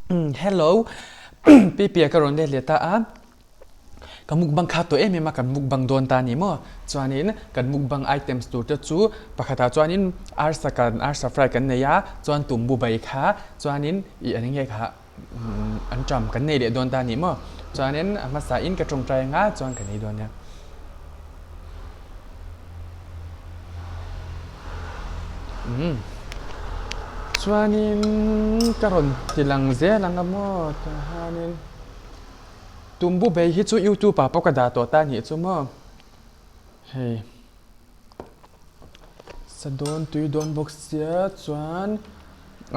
Hello Pipi a ka rawn let leh ta a, ka mukbang kha tawh em em a kan mukbang dawn ta a ni maw? Chuanin kan mukbang items tur te chu pakhatah chuanin arsa kan arsa fry kan nei a, chuan tumbu bai kha chuanin ih an nge kha an ṭam kan nei leh dawn ta a ni maw? Chuanin a hmasa in ka ṭawngṭai anga chuan ka nei dawn nia. Umm chuanin ka rawn ti lang zel ang a maw tah hianin tumbu bei hi chu youtube ah pawh ka dah tawh ta anih chu maw hei sa dawn tui dawn bawk sia chuan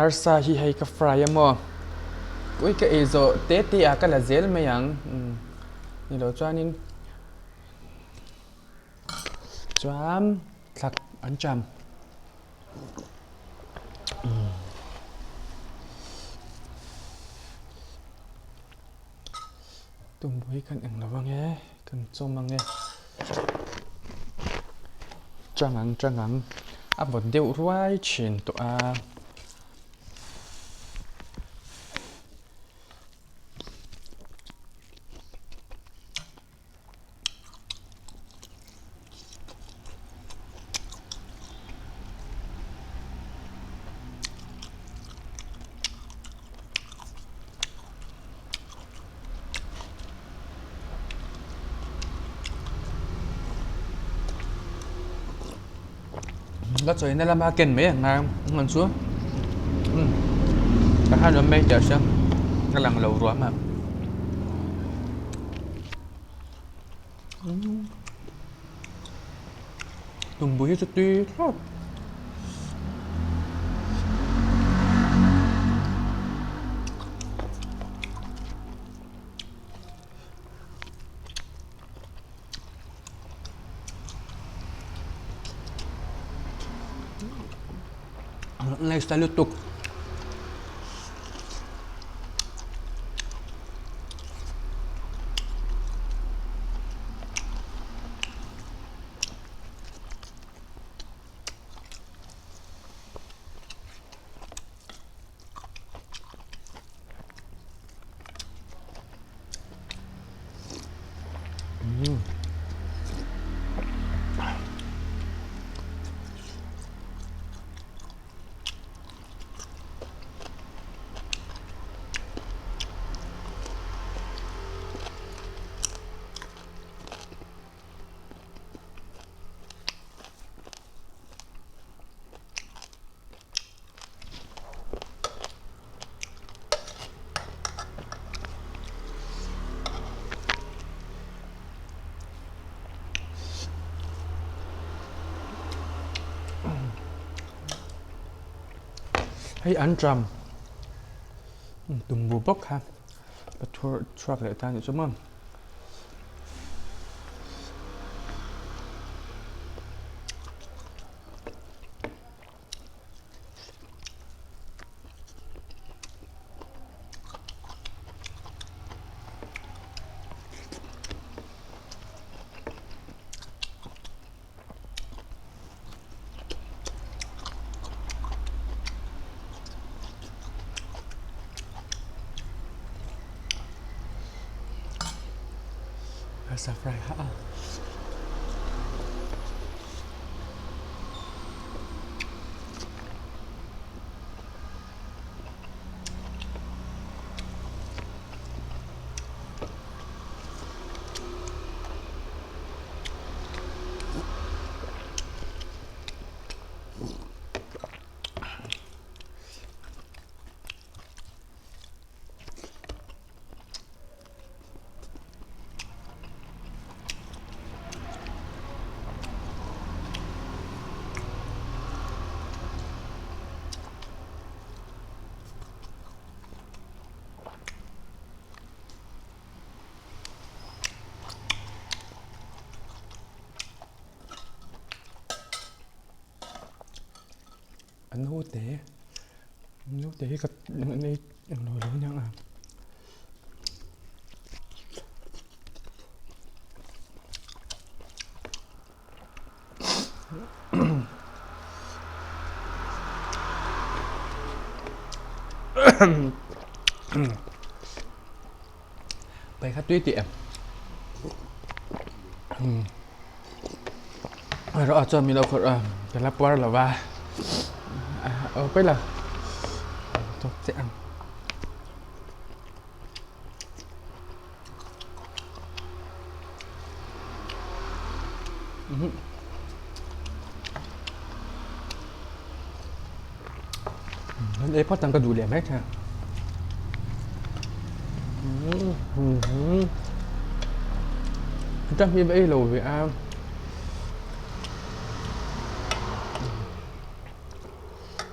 arsa hi hei ka fry a maw ui ka ei zawh te te ah ka la zel mai ang umm ni loh chuanin. Chuan thlak an cham. Tumbu hi kan eng lo ange kan chawm ange chang ang chang ang a vawt deuh ruai thin tawh a. Ka chawina lama ken mai ang a hman chu ka han awm mai tih a hria ka lang lo ruam a. Tumbu hi chu tui thlawt. Nice ta lutuk. Hei an tram tumbu bawk kha ka thur chhuak leh ta anih chu maw. Arsa fry kha a. A naute naute hi ka nei englo lo aniang a. Bai kha tui tih em? Erawh a chuan min lo khawrh a, ka la puar lo va, aw pawi lo, tawk chiah ang. An ei phawt ang ka duh leh mai thei a. Chutah hi va ei lo ve a.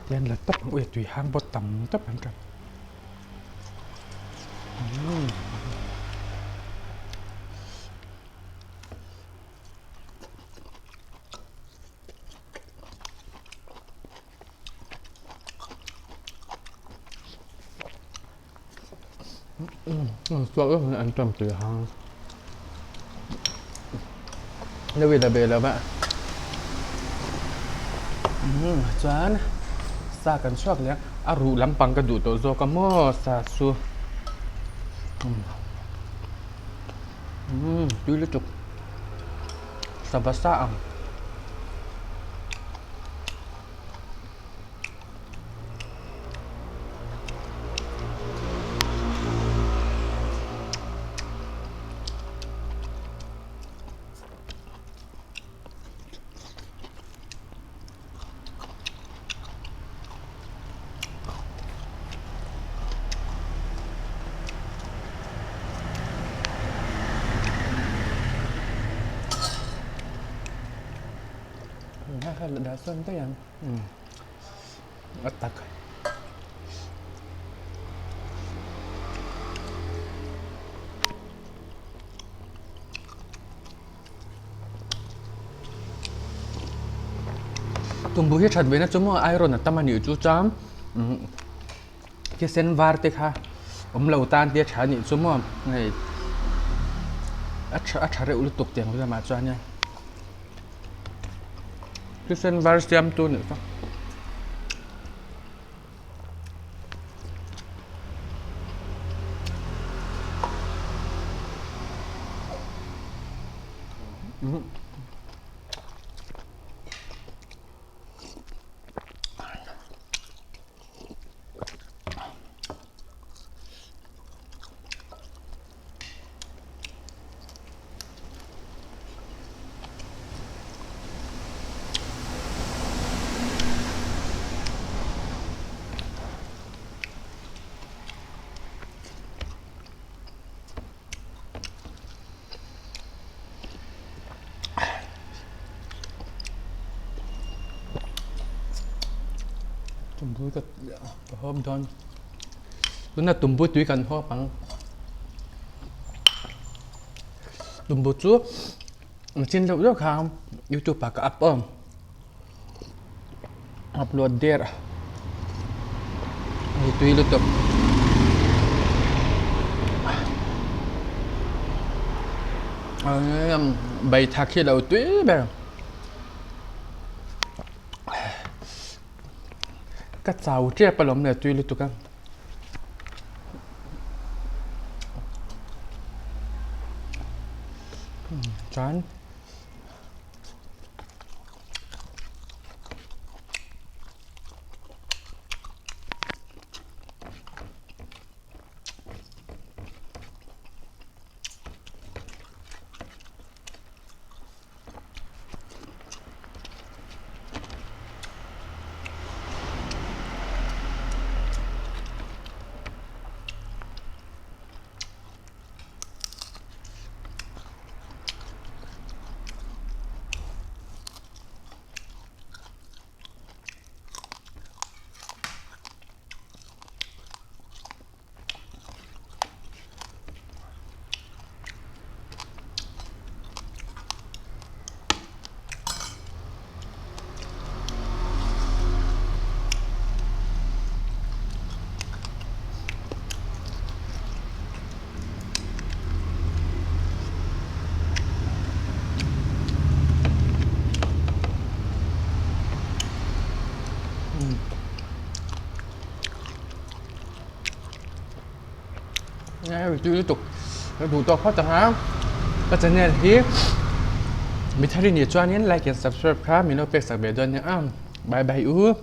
Tian la tawp ang ui tui hang pawh tam tawp ang ka. An tam tui hang Lewi la be lo va chuan sa kan chhuak leh a a ruh lampang ka duh tawh zawk a maw sa chu tui lutuk sava sa ang. Dah sawn daih ang a tak. Tumbu hi that ve na chu maw iron a tam a nih chu chuan thisen var te kha awm lo tan te a tha a nih chu maw hei a tha a tha reuh lutuk tiang lamah chuan nia thisen var siam tu a nih chu. Tumbu ka hawp dawn tuna tumbu tui kan hawp ang tumbu chu an chin deuh deuh kha youtube ah ka up aw upload der a hei tui lutuk bai thak hi lo tui ber ka chau tep alawm le tui lutuk a. Chuan. Tui lutuk ka duh tawk phawt ang a, ka channel hi mi thar i nih chuanin like and subscribe kha min lo pek sak ve dawn nia, bye bye u.